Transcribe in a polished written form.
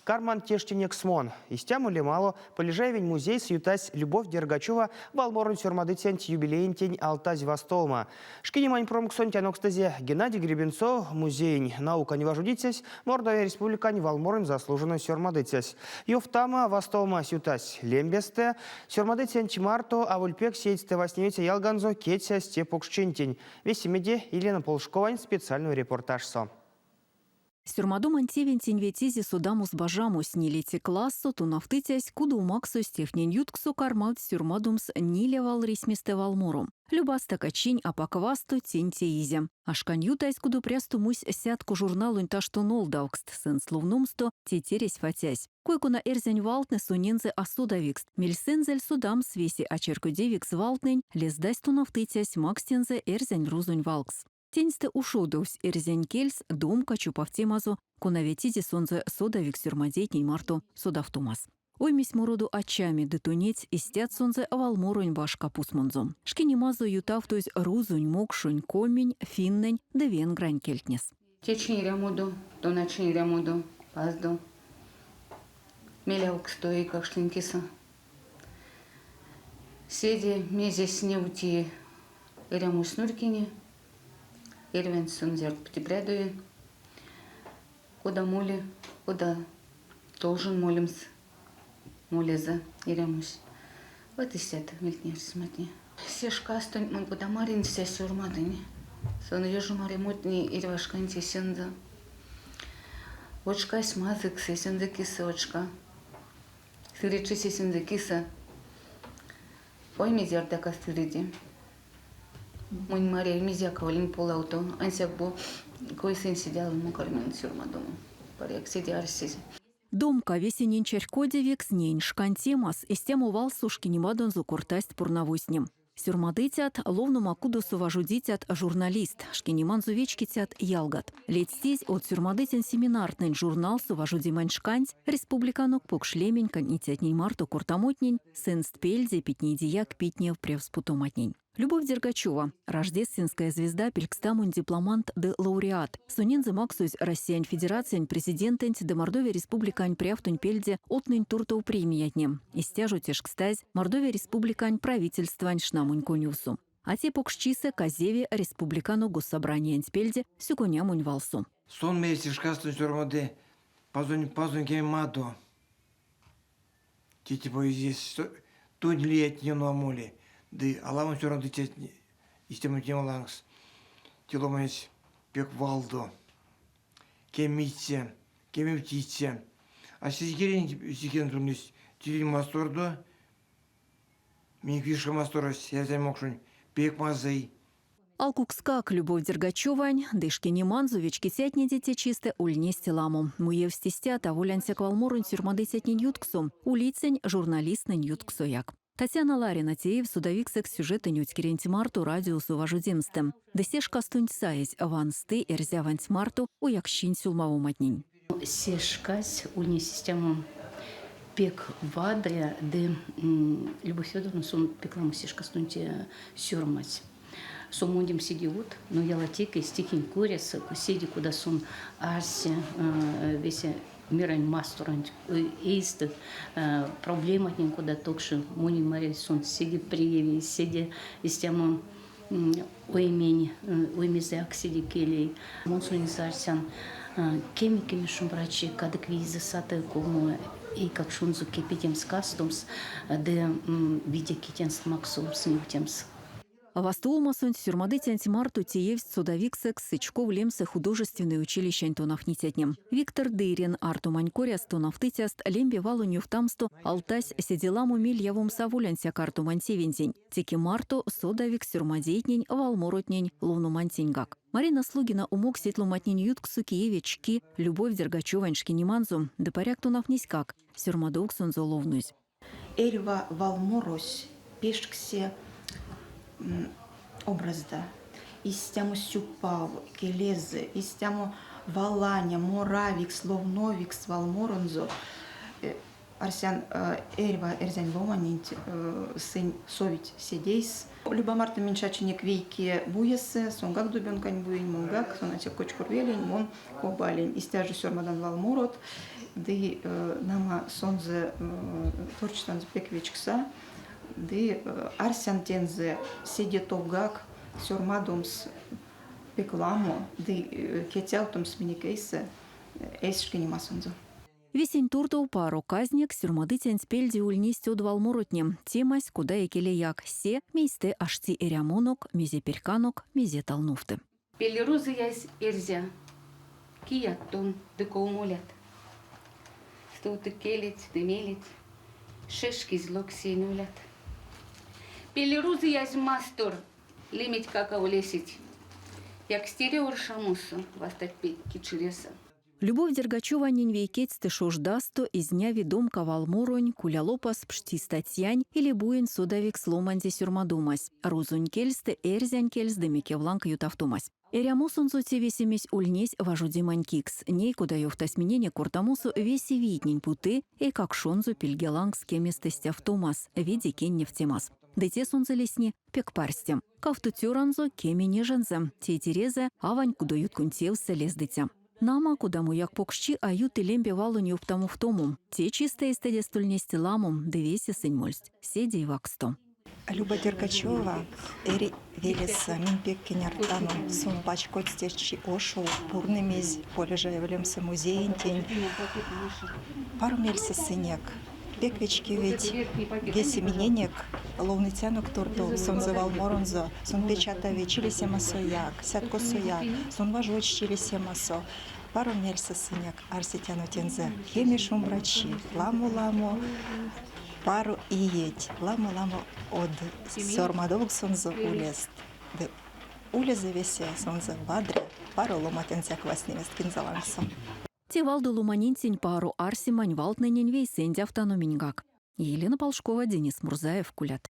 Карман тештинекс мон. Истямо лем ало Полежаевень музейсэ ютась Любовь Дергачева валморонь сёрмадыцянть юбилеентень алтазь вастовома. Шкинемань промксонть анокстызе Геннадий Гребенцов, музеень наукань важодицясь, Мордовия Республикань валморонь заслуженной сёрмадыцясь. Ёвтама, вастовомась ютась лембестэ. Сёрмадыцянть марто аволь пек сеедьстэ вастневиця ялганзо кецясть те покшчинтень. Весемеде Елена Полшковань специальной репортажсо. Сёрмадомань тевентень ветизе содамос бажамось. Нилеце классо тонавтыцясь кудомаксось тевтнень ютксо кармавтсь сёрмадомс ниле валрисьместэ валморо. Люба стакачинь апак васто тень теизе. А шкань ютазь кудопрясто мусь Сятко журналонь ташто нолдавкст, сынст ловномсто тетересь фатясь. Кой-кона эрзянь валтнэ сонензэ а содавикст. Мельсэнзэль содамс весе ачарькодевикс валтнэнь, лездась тонавтыцясь, макссь тензэ эрзянь-рузонь валкс. Теньстэ ушодовсь эрзянь кельс домка чопавтемазо, кона ветизе сонзэ содавикс сёрмадейтнень марто содавтомас. Оймесь мородо а чами ды тонеть истят сонзэ валморонь башка пусмонзо. Шкинемазо ютавтозь рузонь, мокшонь, коминь, финнэнь ды венгрань кельтнес. Течинь эрямодо, тоначинь эрямодо, паздо, мелявксто эйкакштнень кисэ. Седе мезесь невти эрямось нурькине, эрьванть сонзэ прядови, кода моли, кода должен молемс молезэ эрямось. Вот истят мельтне-арсематне. Се шкастонть мон кода маринь сёрмадынь, сон ёжо марямотне эрьва шканть эсензэ. Од шкась мазыкс эсензэ кисэ од шка. Сыречись эсензэ кисэ. Ой, мезеяк кастыреде. Монь маряви мезеяк аволинь полавто, ансяк бу койсэнь седе аламо карминь сёрмадомо. Паряк, седе арсезь. Домка, весенень чарькодевикс неень шкань темас, истямо валсо шкинемадонзо кортасть пурнавозтне. Сёрмадыцят, ловнома кудосо важодицят, журналистт, шкинеманзо вечкицят, ялгат. Ледстизь од сёрмадыцянь семинартнэнь, журналсо важодемань шканть, республиканок покш лемень кандтницятнень марто кортамотнень, сынст пельде питнейдеяк питнев превспутоматнень. Любовь Дергачева, Рождественская звезда пелькстамонь дипломант ды лауреат. Сонензэ максозь Россиянь Федерациянь Президентэнть ды Мордовия Республикань Прявтонь пельде одтнэнь туртов премиятне. Истя жо тешкстазь Мордовия Республикань Правительствань шнамонь конёвсо. А те покшчисэ казеви Республиканок Госсобраниянть пельде сюконямонь валсо. Сон меельце шкастонть сёрмады Пазонь Пазонь кемемадо. Те поэзиясь тунь лиятне ёно а моли, ды аламо сёрмадыцятне истямо тема лангс. Те ломанесь пек валдо, кемиця, кемевтиця. А седикелень стихензэ ульнесть тиринь мастордо, минек вишка масторось, эрзянь-мокшонь, пек мазый. Алкукскак, Любовь Дергачевань ды шкинеманзо вечкицятнеде те чистэ ульнесть ламо. Муевсть истят аволь ансяк валморонь сёрмадыцятнень ютксо, улицянь журналисттнэнь ютксояк. Татьяна Ларина теевсь содавиксэкс сюжетэнь откеренть марто радиосо важодемстэ. Ды се шкастонть саезь вансты эрзяванть марто ояксчинь сюлмавоматнень. Се шкась ульнесь истямо пек вадря ды Любовь Федоровна сон пек ламо се шкастонть сёрмадсь. Сон монь седе од, но ялатеке стихень коряс седе кода сон арси весе мирэнь масторонть эйстэ проблематнень кода токши. Монень марявсь, сон седе превей, седе истямо оймень, оймезэяк седе келей. Мон сонзэ арсян кеме-кеме шумбрачи, кадык виезэ саты колмо эйкакшонзо кепедемс, кастомс ды виде ки тенст максомс, невтемс. Вастовомасонть сёрмадыцянть марто теевсть содавиксэкс Сычков лемсэ художественной училищань тонавтницятне. Виктор Дырин артомань коряс тонавтыцяст лембе валонь ёвтамсто алтась седе ламо мель явомс аволь ансяк артомань тевентень, теке марто содавикс сёрмадейтнень валморотнень ловномантеньгак. Марина Слугина умок сеть ломантнень ютксо, кие вечки Любовь Дергачевань шкинеманзо ды паряк тонавтнеськак сёрмадовксонзо ловнозь. Эрьва валморось пешксе образда. Истямо сюпав, келезэ, истямо валаня, моравикс, ловновикс валморонзо. Арсян, эрьва эрзянь ломаненть сынь совить седейс. Люба марто минь чачинек вейке буесэ, сонгак Дубёнкань буень, монгак, сон ансяк Кочкурвелень, мон Кобалень. Истя жо сёрмадан валморот, ды, нама, сонзэ творчестванзо пек вечкса. Ды арсян тензэ седе товгак сёрмадомс пек ламо ды кецявтомс минек эйсэ эсь шкинемасонзо. Весень туртов паро казнекс сёрмадыцянть пельде ульнесть од валморотне. Темась, кода икелеяк, се, мейстэ ашти эрямонок, мезе перьканок, мезе талновты. Пелерузыясь эрзя, кият тон ды ков молят? Стувтык келеть ды мелеть, шешкизь локсей нулят. Пелерузыясь мастор, леметькак а улесить. Якстере оршамосо вастат пек кичиресэ. Любовь Дергачёванень вейкетьстэ шождасто изняви домка валморонь, кулялопас пшти статьянь или буень содавикс ломанде сёрмадомась, рузонь кельстэ эрзянь кельс ды мекевланг ютавтомась. Эрямосонзо те весемесь ульнесь важодемань кикс. Ней, кода ёвтась миненек кортамосо, весе вийтнень путы эйкакшонзо пильге лангс кеместэ стявтомас, виде кинь невтемас. Ды те сонзэ лисни пек парсте. Кавто цёранзо, кеме нежензэ, тейтерезэ, авань кудоютконь тевсэ лездыця. Нама, кодамояк покшчи а юты лембе валонь ёвтамовтомо. Те чистэ эстэдест ульнесть ламо, ды весе сынь мольсть седей вакссто. Люба Дергачева эри велесэ, минь пек кенярдтано. Сон пачкодсь течи ошов, пурнымизь Полежаева лемсэ музеентень. Паро мельсэ сынек. Пек вечкевить весе миненек ловныцянок туртов сонзэ валморонзо. Сон печатави чилисемасояк, сяткосояк, сон важодсь чилисемасо. Паро мельсэ сынек арсетяно тензэ кеме шумбрачи, ламо-ламо паро иеть, ламо-ламо од сёрмадовксонзо улест. Ды улезэ весе сонзэ вадря, паро ломатензэяк вастневест кинзэ лангсо. Те валдо ломанентень паро арсемань валтнэнень вейсэндявтано миньгак. Елена Полшкова, Денис Мурзаев, Кулят.